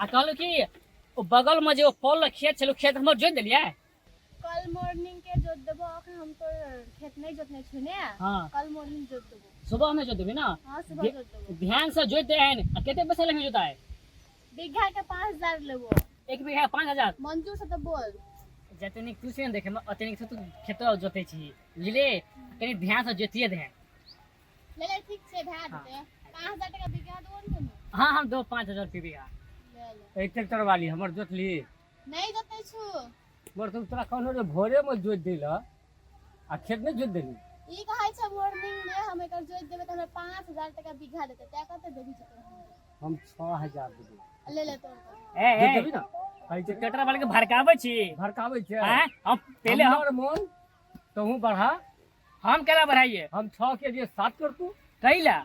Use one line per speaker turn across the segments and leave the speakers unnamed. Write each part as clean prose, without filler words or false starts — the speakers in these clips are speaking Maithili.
आ कहलहुँ कि ओ बगल में जे ओ पौल खेत छल ओ खेत हमर जोति देलियै?
कल मॉर्निंग के जोत देबो, अखन हम तो खेत नहीं जोतने छु ने।
हाँ।
कल मॉर्निंग जोत देबो।
सुबह में जोत देबी ना?
हाँ, सुबह जोत देबो।
ध्यान से जोत दे हन। आ कते पैसा लगेंगे जोताए?
बीघा के 5000 लेबो।
एक बीघा 5000?
मंजू से तो बोल।
जते नीक तू छै ने देखे में ओते नीक से तू खेतो जोते छी, बुझलियै? कनी ध्यान से जोतिए दे।
ले ले, ठीक छै, भए जेतै। 5000 टका बीघा देबो ने तू?
हाँ, हम दो 5000 रुपये बीघा।
ले ले।
एक ट्रैक्टर वाली हमर जोतली?
नहीं जोतै छु।
मर तुम तोरा कहलो रे भोरे में जोत देल आ खेत नहीं जोत देली।
ई कहै छै मॉर्निंग में हम एकर जोत देबै त हमरा 5000 टका बीघा देतै, तै कते देबी जोतै?
हम 6000 देबै।
ले ले तोर।
ए
जोत
ए
देबी ना? कहै छै
ट्रैक्टर वाले के भड़काबै छी।
भड़काबै छै।
आँय? हम पहले हम
हमर मोन तहु बढ़ा।
हम केना बढ़ाइए?
हम 6 के लिए 7 कर तू।
कैला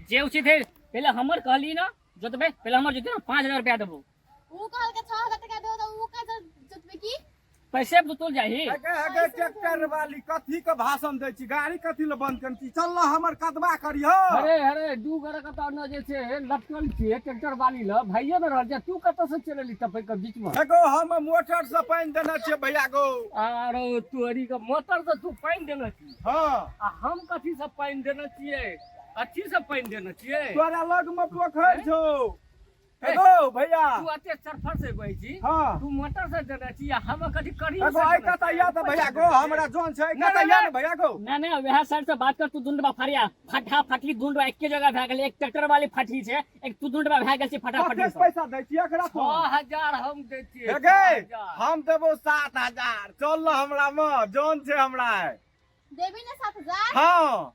जे उचित है पहले हमर कहली ना जोतबे, पहले हमर जोते ना 5000 रुपया देबो।
ऊ कहल के 6000 टका देबो त ऊ का जोतबे की?
पैसे तो तोल जाही।
अगे अगे ट्रैक्टर वाली कथी के भाषण दै छी? गाड़ी कथी ले बंद करै छी? चल ना हमर कदबा करियो।
अरे अरे दू गोरे कतौ न जे छै लटकल छियै ट्रैक्टर वाली ल भाइये न रहल छै, तू कतौ से चलि एली टपै के बीच में?
एगो हम मोटर से पानि देने छियै भैया गो।
अरे तोरी के मोटर से तू पानि देने छी?
हाँ।
आ हम कथी से पानि देने छियै? अथी से पानि देने छियै?
तोरा लग में पोखरि छौ एगो भैया।
तू अते चरफर से बहै छी?
हाँ।
तू मोटर से देने छी आ हम कथी करी?
एगो आई कतऽ या तऽ भैया गो, हमरा जोन छै कतऽ या ने भैया गो।
ना ना वएह साइड से बात कर तू। दुंडबा फरिया फटा फटी दुंडबा एके जगह भए गेल। एक ट्रैक्टर वाली फटी छै, एक तू दुंडबा भए गेल छै फटाफटी।
कतेक पैसा दै छियै एकरा तू?
6000 हम दै छियै।
हे गे,
6000।
हम देबो 7000। चल न हमरा मे जोन छै हमरा।
देबी ने 7000?
हाँ।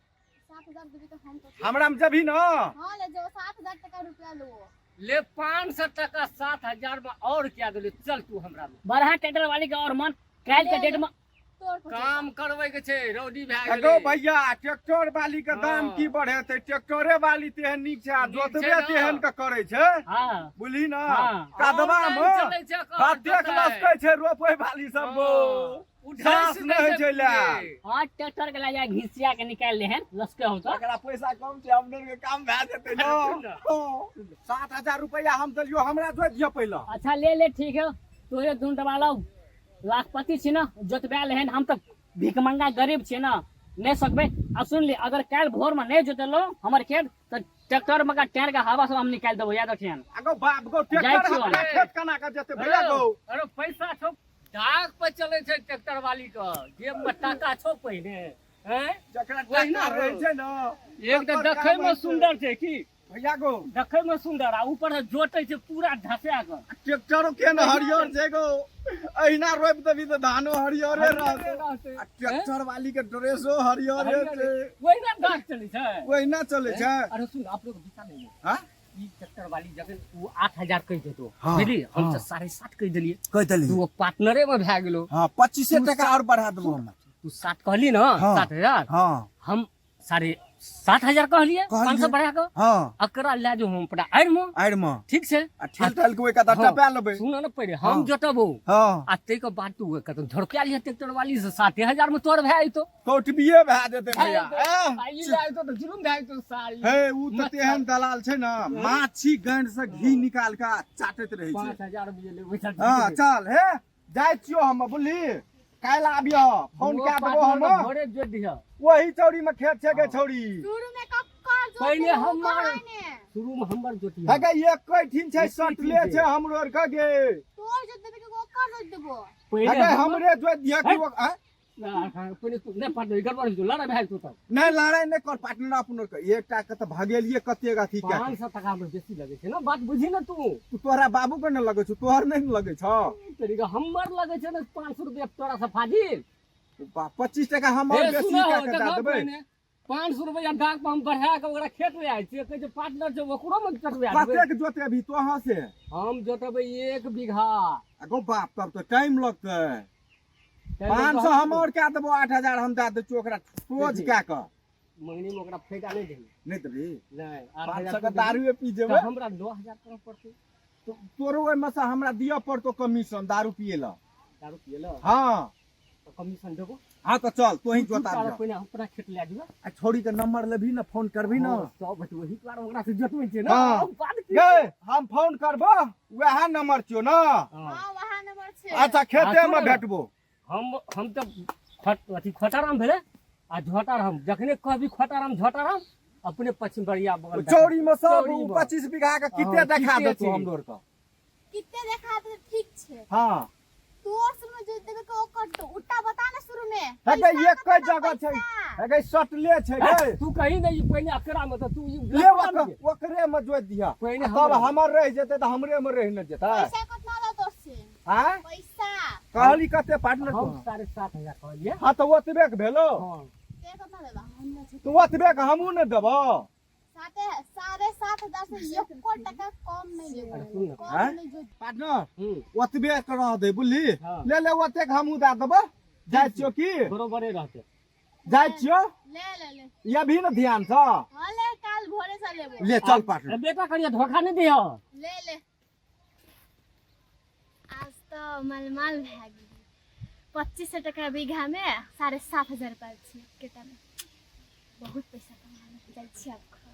7000 देबी तऽ हम तो
हमरा मे जबही न।
हाँ, ले जाओ 7000 टका रुपया लो।
ले 500 टका 7000 में और क्या देली, चल तू हमरा में।
बढ़ा ट्रैक्टर वाली के और मन काल्हि के डेट में
तोर पर
काम करबै के छै, रौदी भए
एगो
गेलै।
भैया ट्रैक्टर वाली के दाम
हाँ।
की बढ़ेतै? ट्रैक्टरे वाली तेहन नीक छै आ
नीक छै
जोतबे
ने।
तेहन के करै छै।
हाँ।
बुझली ना?
हाँ।
कदवा
ऑनलाइन
मे
चलै छै एकर,
कतेक
जोतै।
लसकै छै रोपै वाली सब गो।
हाँ। उठै
साँस
से
नहि होइ छै
पूरे।
लए।
हाँ, ट्रैक्टर के लए जा घिसिया के निकालि ले हन लसके हो तो।
एकरा पैसा कम छै, हमर के काम भए जेतै ने। हाँ। 7000 रुपया हम देलियो, हमरा जोति दिअ पहिले।
अच्छा ले ले, ठीक है, तोरे दुन दबा लो, लाखपति छी ना, जोतबा ले हन। हम तो भिखमंगा गरीब छी ना, नहीं सकबे। आ सुन ले, अगर काल्हि भोर में नहीं जोतेलो हमर खेत तो ट्रैक्टर में का टायर के हवा सब हम निकालि देबो, याद रखियन।
आगो बाप गो,
जाइ
ट्रैक्टर
छियौ।
हमरा खेत केना के जेतै भैया गो?
अरे पैसा छौ, डाक पर चलै छै ट्रैक्टर वाली के जेब में टाका छौ पहिने, हैं?
जकरा
वही ना
टाका रहै छै ने,
एक तऽ
ओकर
देखै
काम
में
होइ छै।
सुंदर छै की
भैया गो?
देखै में सुंदर आ ऊपर से जोतै छै पूरा धसा के।
ट्रैक्टरो के ने हरियर छै गो, अहिना रोपि देबी तऽ धानो हरियरे रहतै।
रहतै।
आ ट्रैक्टर वाली के ड्रेसो हरियरे छै।
ओहिना डाक चलै छै।
ओहिना चलै छै।
अरे सुन, आप लोग विचार नहीं।
हाँ?
ई ट्रैक्टर वाली जखन ओ 8000 कहि देतो,
हाँ,
बुझली, हम
हाँ।
तऽ 7.5 कहि देलियै।
कहि देली।
तू पार्टनरे में भए गेलो।
हाँ, 25 टका और बढ़ा देबो हम।
तू 7 कहली ना?
हाँ।
7000।
हाँ।
हम 7500 कहलियै।
कहलियै।
500 बढ़ा कऽ।
हाँ।
एकरा लए जो हम अपना आड़ि मे।
आड़ि मे।
ठीक छै।
आ ठेल ठेल के ओहि कता
हाँ।
टपा लेबै।
सुन ने पहिले,
हाँ।
हम जोतबो।
हाँ।
आ ताहिके बाद तू कतौ झोरका लिहे ट्रैक्टर वाली से, 7000 में तोर भए जेतौ।
कौटबिये भए जेतै भैया।
आ ई लए जेतौ तऽ जुलुम भए जेतौ सारी।
हे, उ तऽ
मच्छर।
तेहन दलाल छै ने, माछी गैंड से घी निकाल के चाटैत रहै छै।
5000 रुपया लेबै।
हाँ चल, हे जाइ छियो हम, बुझली? काल्हि आबियह, फोन कए देबो हम।
भोरे जोत दिह।
ओही चौरी में खेत छै गे छौरी।
शुरू में कक्कर जोत
पहिले
देबो,
हमर
कहै ने।
शुरू में हमर जोती।
हे गे, एक ठीन छै,
एके ठीन
सटले
छै।
छै हमरो आर के गे।
तोर जोत देबे कि ओकर जोत देबो?
पहिले
हे गे,
हमर
हमरे जोत दिह कि
हे?
आँय?
पहिले तू नहि पार्टनर, गड़बड़ होइ छौ, लड़ाइ भए जेतौ तब।
नहि, लड़ाइ नहि कर पार्टनर अपनो के। एकटा के तऽ भगेलियै कतेक अथी कए के।
500 टका मे बेसी लगै छै ने, बात बुझी ने तू।
तू तोहरा बाबू के ने लगै छौ, तोहर नहि ने लगै छौ।
तरीका हमर लगै छै ने 500 रुपया तोरा से फाजिल।
बा, 25 टका हम और
हे,
बेसी
सुनहो,
कए के दए
देखो
देबै।
पहिने 500 रुपया डाक पर हम बढ़ा के ओकरा खेत ले आयल छियै, कहै छै पार्टनर छै, ओकरो मे कटबा देबै।
कतेक जोतेबही तोहर से?
हम जोतेबै 1 बीघा।
अगो बाप, तब तऽ टाइम लगतै। 500 हम और कए देबो, 8000 हम दए दै छियौ ओकरा सोझ कए कऽ।
मंगनी में ओकरा फायदा नहीं देही।
नहीं देबही?
नहीं, आठ
पाँच
हजार
सौ के
तू देबही।
दारूए पी जेबै।
तऽ हमरा 9000 करऽ पड़तै।
तोरो ओहिमे से हमरा दिअ पड़तौ कमीशन दारू पिए लए।
दारू पिए लए?
हाँ।
तऽ कमीशन देबो।
हाँ तो चल तू ही
तू
जोता
तारा
दिह।
पहिने हम अपना खेत लए जेबै।
आ छोड़ी के नंबर लेबही ना, फोन करबही ना।
हाँ, सब हेतै, ओही दुआरे ओकरा से जोतबै छियै ना।
हाँ।
हम बात की-
गे हम फोन करबो वएह नंबर छियो ना।
हाँ।
हाँ, वहाँ नंबर छै।
अच्छा खेते
हाँ,
में
सुन ना।
भेटबो।
हम तऽ अथी खोटाराम भेलै आ झोटाराम, जखने कहबी खोटाराम झोटाराम अपने पश्चिम बरिया बगल
चौरी में सब
चौरी में।
25 बीघा के किते
हाँ,
देखा
किते
देतौ
छै।
हमरो के।
किते देखा दे ठीक छै।
हाँ।
तोर शुरू में जोति देबे के ओकर तो उल्टा बता ना शुरू में।
हे गे,
पैसा
एक
कतना
जगह छै।
पैसा?
हे गे, सटले छै गे।
तू कहीं नहीं पहिने अकरा में तऽ तू ई
ले ओकरे में जोति दिहा।
पहिने
तब
हमरा-
हमर रहि जेतै तऽ हमरे में रहि ने जेतै।
पैसा कतना दो तोर से?
आँय?
पैसा।
कहली कते पार्टनर
हम
तोहर?
7500 कहलियै।
हाँ तऽ ओतबे के भेलो।
हाँ।
ते कतना देबा? हमरा छै।
तऽ ओतबे के हमहूँ ने देबो।
7500 से एको टका कम नहीं लेबो।
अरे सुन ना।
कम
आँय?
नहीं जो
पार्टनर,
हम्म।
ओतबे के रह दे बुझली।
हाँ।
ले ले ओतेक हमहूँ दए देबो। जाइ छियौ की?
बरोबरे रहतै।
जाइ छियौ?
ले ले ले।
ये भी ने ध्यान से।
हाँ ले, काल भोरे से लेबो।
ले चल पार्टनर।
अरे बेटा करिया धोखा नहीं दिह।
ले ले। आज तो मालमाल भए गेल। 2500 टका बीघा में 7500 रुपया छै केटा में। बहुत पैसा कमा जाइ छी आब घर।